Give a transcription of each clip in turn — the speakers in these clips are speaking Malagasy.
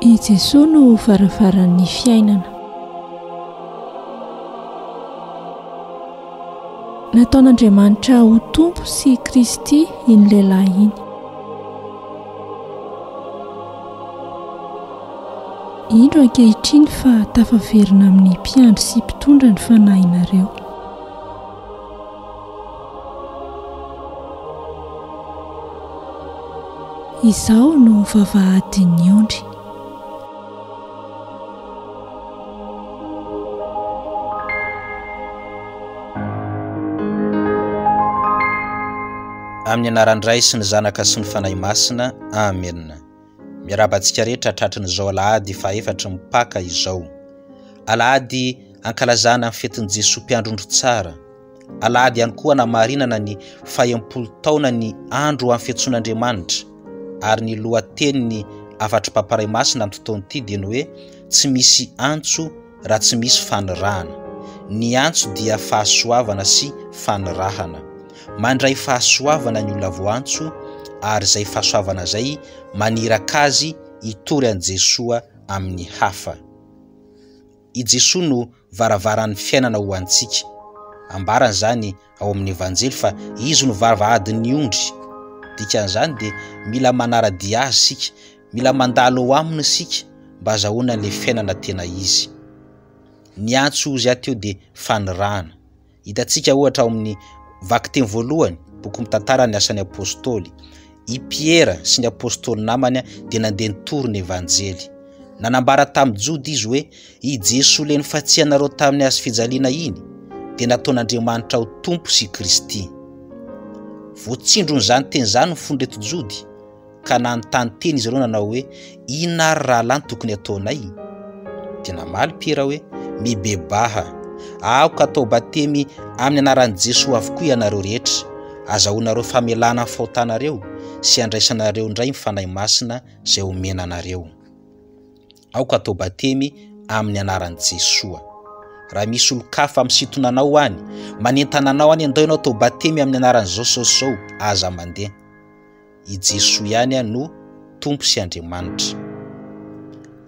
I Jesoa no varavaran'ny fiainana. Nataon'Andriamanitra ho Tompo sy Kristy iny lehilahy iny. Indro ankehitriny fa tafaverina amin'ny mpiandry sy mpitondra ny fanahinareo. Izaho no vavahadin'ny ondry. Amin'ny anaran'ny Ray sy ny Zanaka sy ny Fanahy Masina. Amena. Miarahaba antsika rehetra tratrin'izao alahady fahaefatry ny Paka izao. Alahady ankalazana ny fetin'i Jesoa Mpiandry Tsara. Alahady ihany koa anamarinana ny fahenimpolo taona ny andro ho an'ny fiantsoan'Andriamanitra. Ary ny lohatenin'ny hafatr'i Papa Ray Masina amin'ity taona ity dia ny hoe tsy misy antso raha tsy misy fanirahana. Ny antso dia fahasoavana sy fanirahana. Mandray fahasoavana ny olona voantso ary izay fahasoavana izay maniraka azy hitory an'i Jesoa amin'ny hafa. I Jesoa no varavaran'ny fiainana ho antsika. Ambarany izany ao amin'ny Evanjely fa Izy no vavahadin'ny ondry. Dikan'izany dia mila manara-dia Azy isika, mila mandalo ao Aminy isika mba hazahoana an'ilay fiainana tena izy. Ny antso hozy ahy teo dia fanirahana. Hitantsika ohatra ao amin'ny vakiteny voalohany, boky mitantara ny asan'ny Apostoly. I Piera sy ny Apostoly namany dia nandeha nitory ny Evanjely. Nanambara tamin'ny Jody izy hoe, I Jesoa ilay nifantsihanareo tamin'ny hazo fijaliana iny, dia nataon'Andriamanitra ho Tompo sy Kristy. Voatsindron'izany teny izany ny fon'ireto Jody. Ka nanontany tena izy ireo nanao hoe, Inona ary rahalahy no tokony hataonay? Dia namaly Piera hoe, Mibebaha. Aoka hatao batemy amin'ny anaran'i Jesoa avokoa ianareo rehetra, azahoanareo famelana ny fahotanareo sy handraisanareo indray ny Fanahy Masina izay omena anareo. Aoka hatao batemy amin'ny anaran'i Jesoa. Raha misy olon-kafa misintona anao any, manentana anao any, andao ianao hatao batemy amin'ny anaran'izao sy izao sy izao, aza mandeha. I Jesoa ihany no Tompo sy Andriamanitra.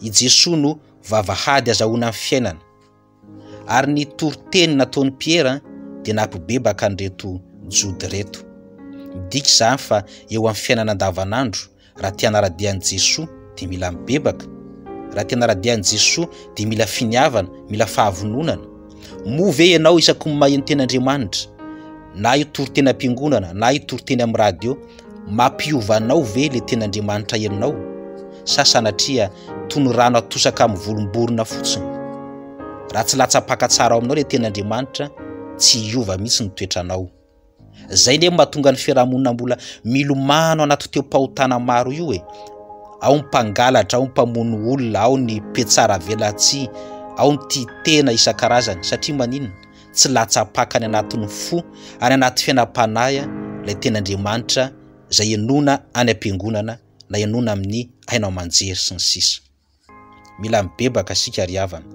I Jesoa no vavahady azahoana ny fiainana. Ary ny toriteny nataon'i Piera dia nampibebaka an'ireto Jody ireto. Midika izany fa eo amin'ny fiainana andavanandro, raha te hanara-dia an'i Jesoa dia mila mibebaka. Raha te hanara-dia an'i Jesoa dia mila finiavana, mila fahavononana. Moa ve ianao isaky ny maheno teny Andriamanitra, na io toriteny am-piangonana, na io toriteny amin'ny radio, mampiova anao ve le teny Andriamanitra henonao? Sa sanatria toy ny rano atosaka amin'ny volom-borona fotsiny? Raha tsy latsa-paka tsara ao aminao le teny Andriamanitra, tsy hiova mihitsy ny toetranao. Zay ne mahatonga ny fiarahamonina mbola milomano anaty teo-pahotana maro io e. Ao ny mpangalatra, ao ny mpamono olona, ao ny mpetsara velatsihy, ao ny tia tena isan-karazany. Satria maninona? Tsy latsa-paka any anatin'ny fo, any anaty fiainam-panahy ilay tena Andriamanitra izay henoina any am-piangonana na henoina amin'ny haino aman-jery sy ny sisa. Mila mibebaka isika ry havana.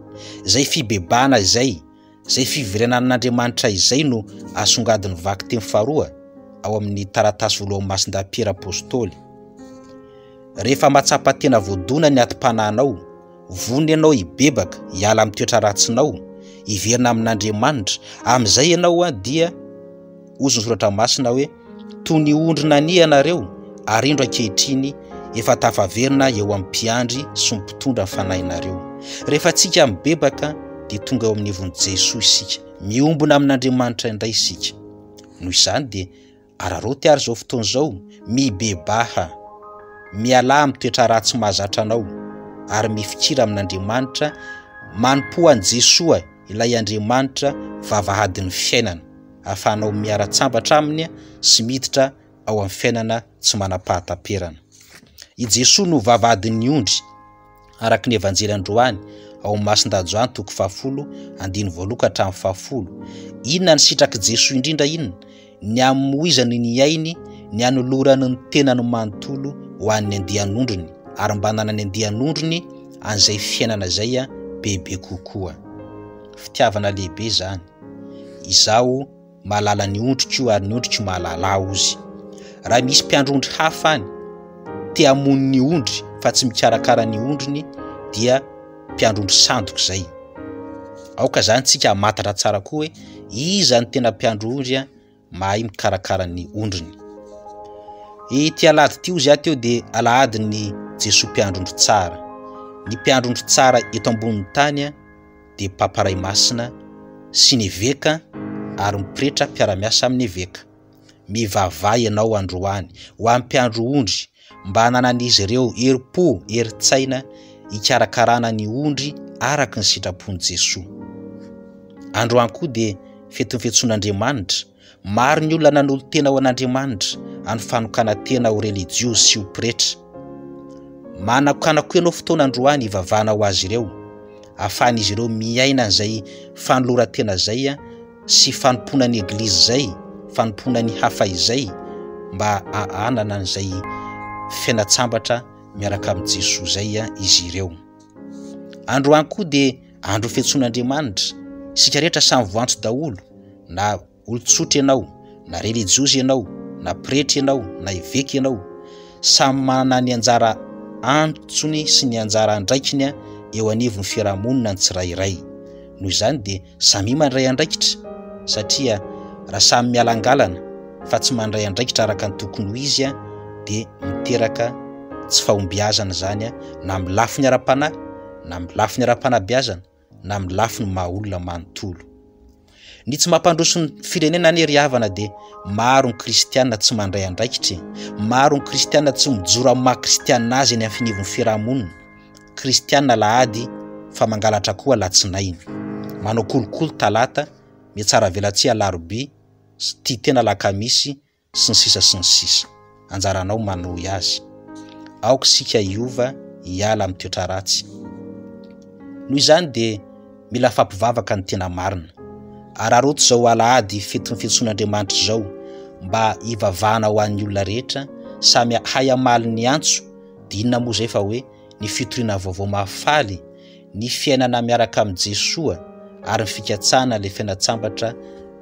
Izay fibebahana izay, izay fiverenana amin'Andriamanitra izay no asongadin'ny vakiteny faharoa ao amin'ny taratasy voalohan'i Masindahy Piera Apostoly. Rehefa mahatsapa tena voadona ny atim-panahinao, vonona ianao hibebaka, hiala amin'ny toetra ratsinao, hiverina amin'Andriamanitra, amin'izay ianao dia Hozy ny Soratra Masina hoe, Toy ny ondry nania ianareo, ary indro ankehitriny efa tafaverina eo amin'ny mpiandry sy ny mpitondra ny fanahinareo. Rehefa tsika mibebaka, dia tonga eo amin'ny ivon'i Jesoa isika. Miombona amin'Andriamanitra indray isika. Noho izany dia araraoty ary izao fotoana izao, mibebaha. Mialà amin'ny toetra ratsy mahazatra anao, ary mifikira amin'Andriamanitra, manompoa an'i Jesoa, ilay Andriamanitra vavahadin'ny fiainana. ahafahanao miara-tsambatra Aminy sy miditra ao amin'ny fiainana tsy manam-pahataperana. I Jesoa no vavahadin'ny ondry, araka ny Evanjely androany, ao amin'ny Masindahy Joany toko fahafolo, andininy voalohany ka hatramin'ny fahafolo. Inona ny sitrak'i Jesoa indrindra inona? Ny hamoizany ny ainy, ny hanolorany ny tenany manontolo ho an'ny andian'ondriny, ary mba hananany andian'ondriny an'izay fiainana izay bebe kokoa. Fitiavana lehibe izany. Izaho mahalala ny ondriko ary ny ondriko mahalala ahy, hozy. Raha misy mpiandry ondry hafa any, te hamono ny ondry, fa tsy mikarakara ny ondriny dia mpiandry ondry sandoka izay. Aoka izany tsika hamantatra tsara koa hoe iza no tena mpiandry ondry mahay mikarakara ny ondriny. Ity alahady ity hozy aho teo dia alahadin'ny Jesoa mpiandry ondry tsara. Ny mpiandry ondry tsara eto ambonin'ny tany dia Papa Ray Masina sy ny eveka ary ny pretra mpiara-miasa amin'ny eveka. Mivavaha ianao androany ho an'ny mpiandry ondry mba hananan'izy ireo herim-po, herin-tsaina hikarakarana ny ondry araka ny sitrapon'i Jesoa. Androany koa dia fetin'ny fiantsoan'Andriamanitra. Maro ny olona nanolo-tena ho an'Andriamanitra amin'ny fanokanan-tena ho relijiozy sy ho pretra. Manokana koa ianao fotoana androany hivavahana ho azy ireo, ahafahan'izy ireo miaina an'izay fanoloran-tena izay sy fanompoana ny Eglizy izay, fanompoana ny hafa izay, mba hanana an'izay fiainan-tsambatra miaraka amin'i Jesoa izay izy ireo. Androany koa dia andro fiantsoan'Andriamanitra, isika rehetra samy voantso daholo, na olon-tsotra ianao, na relijiozy ianao, na pretra ianao, na eveka ianao, samy manana ny anjara antsony sy ny anjara andraikiny eo anivon'ny fiarahamonina ny tsirairay. Noho izany dia samia mandray andraikitra satria raha samy mialangalana fa tsy mandray andraikitra araka ny tokony ho izy dia miteraka tsy fahombiazana izany na amin'ny lafiny ara-panahy na amin'ny lafiny ara-panabeazana na amin'ny lafiny maha olona manontolo. Ny tsy mampandroso ny firenena anie ry havana dia maro ny kristiana tsy mandray andraikitra e. Maro ny kristiana tsy mijoro amin'ny maha kristiana azy eny amin'ny fiarahamonina. Kristiana alahady fa mangalatra koa alatsinainy. Manao kolikoly talata, mihatsara velatsihy alarobia, tia tena alakamisy, sy ny sisa sy ny sisa. Anjaranao manohy azy. Aoka isika hiova hiala amin'ny toetra ratsy. Noho izany dia mila fampivavaka ny tena marina. Araraoty izao alahady fetin'ny fiantsoan'Andriamanitra izao mba hivavahana ho an'ny olona rehetra, samy hahay hamaly ny antso, dia inona moa izay fa hoe ny fitoriana vaovao mahafaly, ny fiainana miaraka amin'i Jesoa ary ny fikatsahana ilay fiainan-tsambatra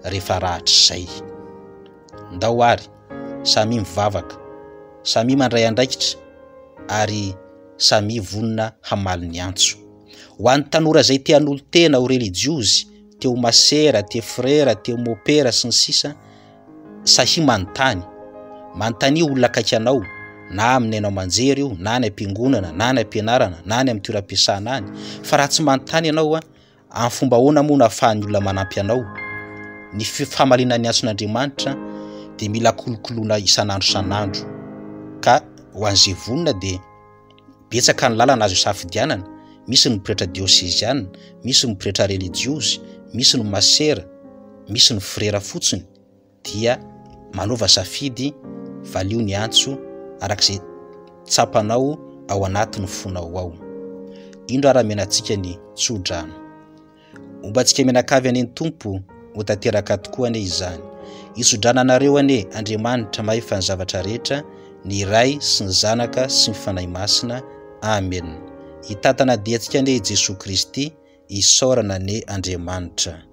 rehefa rahatrizay. Ndao ary, samia mivavaka, samia mandray andraikitra ary samia vonona hamaly ny antso. Ho an'ny tanora izay te hanolo-tena ho relijiozy, te ho masera, te frera, te ho mopera sy ny sisa, sahia manontany. Manontania olona akaiky anao, na amin'ny haino aman-jery io, na any am-piangonana, na any am-pianarana, na any amin'ny toeram-piasana any. Fa raha tsy manontany ianao, amin'ny fomba ahoana moa no ahafahan'ny olona manampy anao? Ny famaliana ny antson'Andriamanitra dia mila kolokoloina isan'andro isan'andro. Ka ho an'izay vonona dia Betsaka ny lalana azo isafidianana, misy ny pretra dioseziana, misy ny pretra relijiozy, misy ny masera, misy ny frera fotsiny, dia manaova safidy, valio ny antso araka izay tsapanao ao anatin'ny fonao ao. Indro ary amena antsika ny tsodrano. Homba antsika mianakavy anie ny Tompo, ho tanteraka tokoa anie izany. Hisodrana anareo anie Andriamanitra mahefa ny zavatra rehetra, ny Ray sy ny Zanaka sy ny Fanahy Masina. Amen. Hitantana dia antsika anie i Jesoa Kristy, isaorana anie Andriamanitra.